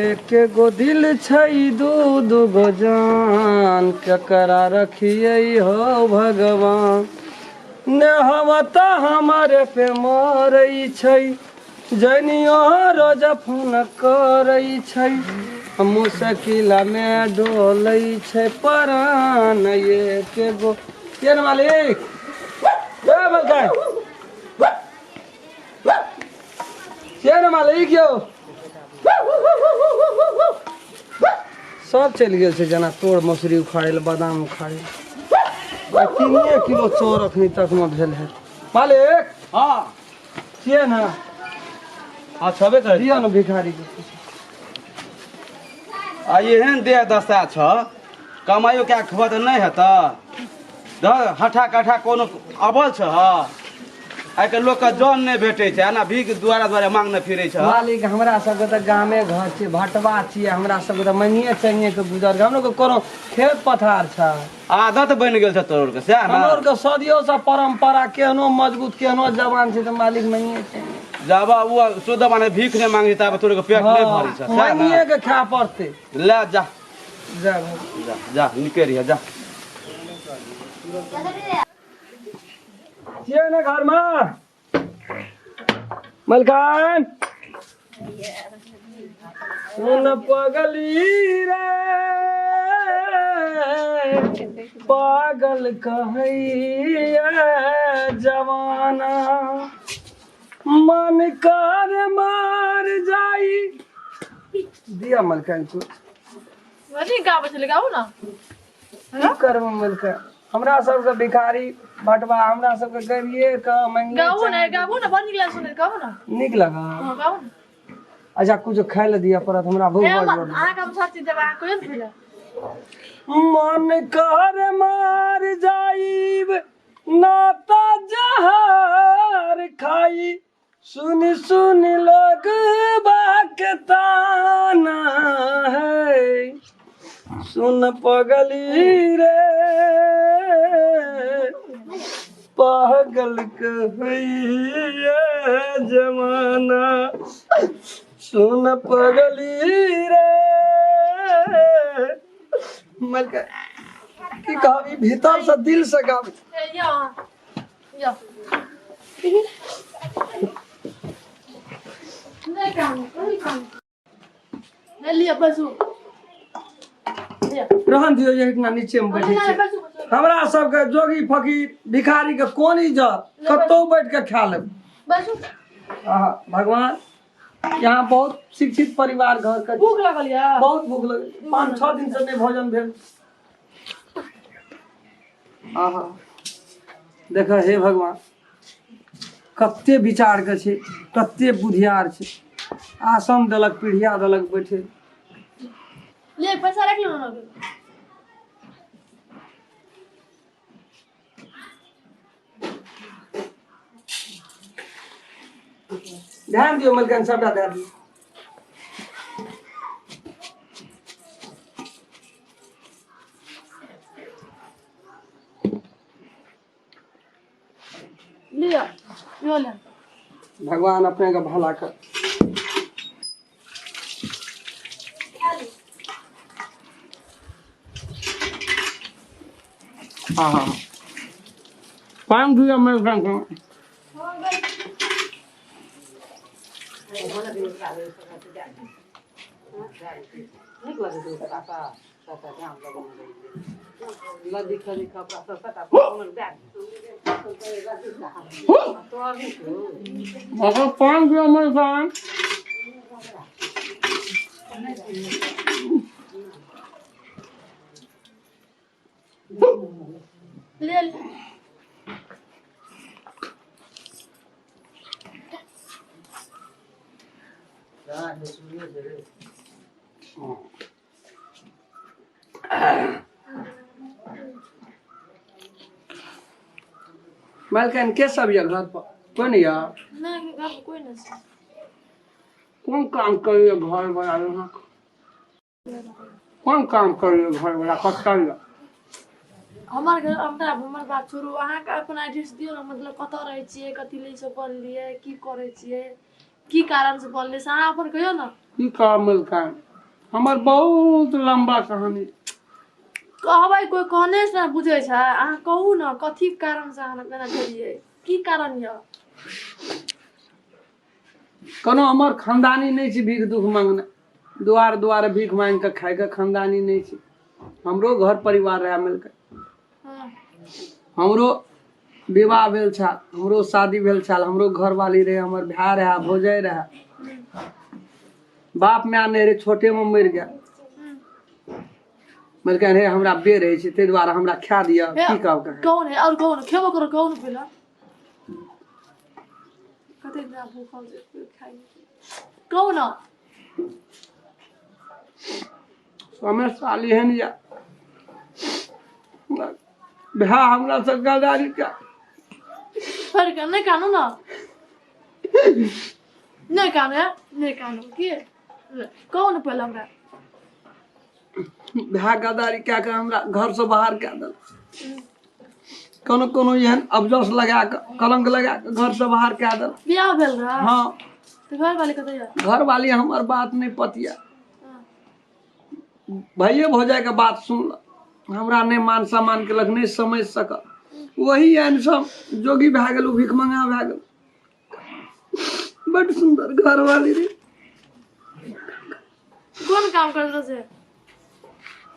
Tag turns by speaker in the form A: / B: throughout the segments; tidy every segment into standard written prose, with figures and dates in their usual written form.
A: एक गो दिल छै दू दू गो जान, केकरा रखियै हो भगवान। ने हम तऽ हमरे पे मरै छै, जनियो रोज फोन करै छै, मुश्किलमे डोलै छै परान। एक गो के ने मालिक, ए मलकाय के ने मालिक यौ, सब चलि गेल छै जेना तोड़ मौसरी उखाड़े लए, बादाम उखाड़े लए। 3 किलो चाउर अखनी तकमे भेल है मालिक।
B: हाँ।
A: छियै ने?
B: हाँ, छबे करै।
A: दिअ ने भिखारी के।
B: आ एहन देह दशा छ, कमाइयो कए खेबह तऽ नहि हेतऽ। हठा कठा कोनो अबल छ? आइ काल्हि लोकके जन नहि भेटै छै, एना भीख दुआरे दुआरे मांगने फिरै छ।
A: मालिक, हमरा सबके तऽ गामे घर छै, भटवा छियै। हमरा सबके तऽ मनिए चनिए के गुजर, हमरो के कोनो खेत पथार छै?
B: आदत बनि गेल छ तोर के, सएह ने?
A: हमरो के सदियों से परंपरा केहनो मजबूत, केहनो जवान छै तऽ मालिक मनिए चनिए।
B: जाबा ओ शुद्ध माने भीख नहि मांगे ताबे तोर के पेट नहि भरै छ, सएह ने?
A: मनिए के खाय पड़तै।
B: ले जा।
A: जा भाई।
B: जा जा, निके रहिए, जा।
A: छियै ने घरमा मलकान? सुन पगली रे, पागल कहैया जवाना, मन कर मार जाई। दिया मलकान को।
C: बड़ी गाबै छलै, गाबू ने।
A: की करबै मलकान, हमरा सबके भिखारी बटवा, हमरा सबके गरीबे के मंगिए।
C: गाबू ने, गाबू ने, बड़ नीक लागै सुनै, गाबू ने।
A: नीक लगा?
C: हँ, गाबू ने।
A: अच्छा, कुछ खाय लए दिअ पड़त, हमरा भूख
C: हे
A: बड़ जोर।
C: अहाँके हम सब चीज देबै, अहाँ कहियो ने पहिले।
A: मन कर मार जाइब नाता जहर खाई, सुन सुन लोग बाक ताना है। सुन पगली रे, पागल कहैया जमाना, सुन पगली रे। मलका, की कहब, ई भीतर से दिल से गाबै।
C: हे यौ, अहाँ यौ नहि काम नहि काम नहि, लिअ बैसू, लिअ।
A: रहन दियौ, एहिठिना नीचे मे बैठे
C: नहि
A: छियै।
C: बैसू, बैसू।
A: हमरा सबके जोगी फकीर भिखारी के कोन इज्जत, कतौ बैठ के खा लेब।
C: बैसू।
A: आहा, भगवान, यहाँ बहुत शिक्षित परिवार घर के।
C: भूख लागल यऽ?
A: बहुत भूख लगल, 5-6 दिन से नहि भोजन भेल। आहा, देख हे भगवान, कते विचार के छै, कते बुधियार छै। आसन देलक, पीढ़िया देलक बैठे।
C: ले, पैसा राखि लो ने।
A: ध्यान दियौ मलकान, सबटा दए दियौ।
C: लिअ, इहो ले।
A: भगवान अपने के भला कर। हाँ हाँ, पान दिया मलकान को। अगर पान दिया मलकान।
C: ले ले।
A: मलकान, के सब यऽ घर पर? कोई नहीं यऽ?
C: नहि, घर पर कोइ नहि छै।
A: कोन काम करिए घर वाला यहाँ? कोन काम करिए घर वाला, कतऽ यऽ?
C: हमर घर, हमरा हमर बात छोड़ू, अहाँके अपन एड्रेस दियौ ने। मतलब कतऽ रहै छियै, कथी लए ई सब बनलियै, की करै छियै, की कारणसँ बनलियै, से अहाँ अपन कहियौ ने।
A: की करब मलकान? हमर बहुत लम्बा कहानी।
C: कहबै कोइ कहने से ने बुझै छै। अहाँ कहू ने, कथी कारण से अहाँ एना भेलियै? की कारण यऽ?
A: कोनो हमर खानदानी नहि छै भीख दुख मांगने, दुआर दुआर भीख मांगि कऽ खायके खानदानी नहि छै। हमरो घर परिवार रहए मिलके। हमरो विवाह भेल छल, हमरो शादी भेल छल, हमरो घरवाली रहै, हमर भाय रहए, भौजाइ रहए। बाप माय नहि रहै, छोटेमे मरि गेल। मलकै हे हमरा बेर रहै छै, ताहि दुआरे हमरा खा दिअ। की कहब कहाँ?
C: कौन है और कौन खेबो करो? कौन पहिले कते दिना भूखल छै, कोइ खाइ नहि। कहू ने।
A: समय साल एहन यऽ, भाय हमरा से गदारी के
C: फेर के नहि कानू ने, नहि कानू, नहि कानू। की कहू ने पहिले हमरा।
A: भाय गदारी कए कऽ हमरा घरसँ बाहर कए देलक। कोनो कोनो एहन अफजस लगा कऽ, कलंक लगा कऽ घरसँ बाहर कए देलक।
C: बियाह भेल रहा?
A: हँ।
C: तऽ घर वाले कतऽ यऽ?
A: घरवाली हमर बात नहि पतिया, भाइये भौजाइके बात सुनलक, हमरा नहि मान सम्मान केलक, नहि समझि सकल। वही एहन सब जोगी भए गेल, ओ भिखमंगा भए गेल। बड सुन्दर घरवाली रे।
C: कोन काम करैत से?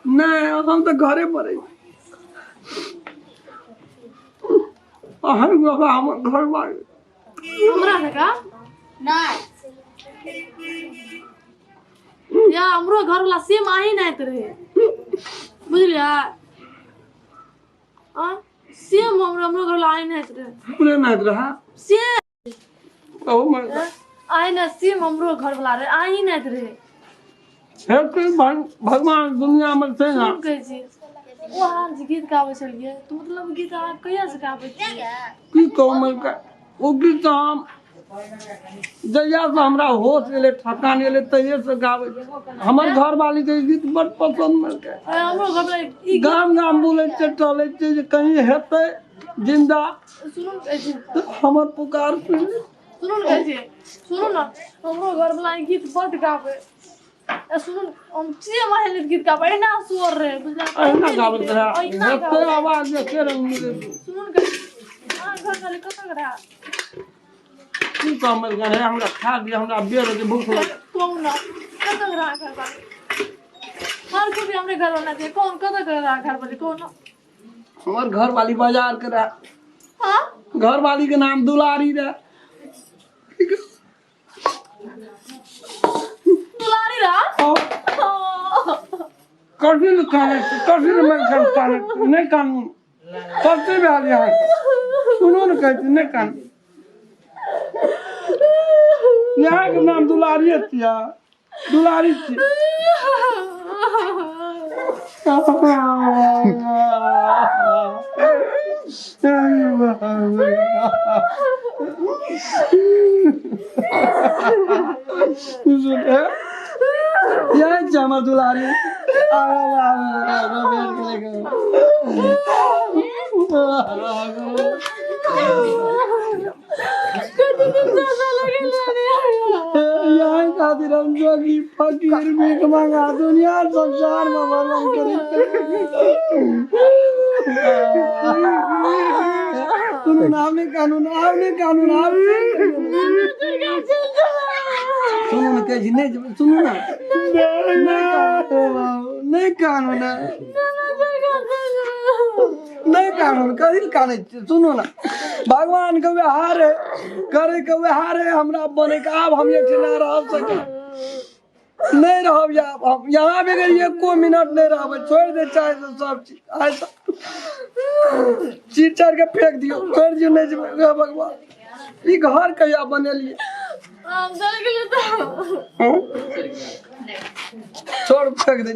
A: नहि, हम तऽ घरे पर रही। अहन बाबा हमर घरवाली।
C: हमरा ने का या हमरो घर वाला सेम आही नाइत रहे, बुझलियै? आ सेम हमरो हमरो घर वाला आही नाइत रहे।
A: हमरे नाइत रहा।
C: सेम।
A: कहू मर।
C: आही ना, सेम हमरो घर वाला रहे, आही नाइत रहे।
A: हे कोई भगवान दुनिया में छै ना।
C: सुन, कहै छी ओ अहाँ जे गीत गाबै छलियै तऽ मतलब गीत अहाँ कहिया से गाबै छियै?
A: की कहू मलका, ओ गीत तऽ हम जहिया से हमरा होश एलै, ठकान एलै, तहिये से गाबै छी। हमर घरवाली के ई गीत बड पसंद मलकै।
C: अरे हमरो घर वाला ई गीत
A: गाम गाम बुलै छै, टहलै छै जे कहीं हेतै जिंदा
C: सुनू ने, कहै छी
A: तऽ हमर पुकार सुनि लेत।
C: सुनू ने, कहै छी सुनू ने, हमरो घर वाला ई गीत बड गाबै। ए सुनू ने, हम सेम अहें गीत गाबै, एना स्वर रहे, बुझलियै?
A: अहिना गाबैत रहै।
C: अहिना
A: हेतै
C: गाबै।
A: आवाज एके रंग मिलै।
C: सुनू ने, कहै छी अहाँ घर वाले कतऽ के रहे?
A: की कहब मलका, हे हमरा खा दिअ, हमरा बेर होइ छै, भूख लागल।
C: कहू ने, कतऽ के रहे घर वाले? हर कोई हमरे घर वाला छै। कौन कतऽ के रहे घर वाले, कहू ने।
A: हमर घरवाली बाजार के रहे।
C: हाँ।
A: घरवाली के नाम दुलारी रहे।
C: दुलारी रहा?
A: कथी लए कानै छी? कथी लए मरि कानै छी? नहि कानू, कथी भेल अहाँके? सुनू ने, कहै छी नहि कानू। यहाँके नाम दुलारिये छियै, दुलारी छी। यही छै हमर दुलारी। यहाँ खातिर हम जोगी फकीर भीख मंगा दुनिया संसार में वर्णन करै। सुनू ना, आब नहि कानू, आब नहि कानू, आब सुनू ने, कहै छी नहि जेबै। सुनू ने, नहि कानू ने, नहि कानू, कथी लए कानै छियै? सुनू ने, भगवान के व्यवहार है, करे के व्यवहार है हमरा बने के। आब हम एकठिना रह सकै नहीं रहब। या हम यहाँ बगैर एको मिनट नहीं रहब। छोड़ दे चाहे तो सब चीज, आइ सब चीर चार के फेंक दियो, छोड़ दियो। नहीं जेबै। हे भगवान, ई घर कहिया बनेलिए?
C: हम चल गेलियै तऽ
A: हूँ? छोड़, फेंक दे।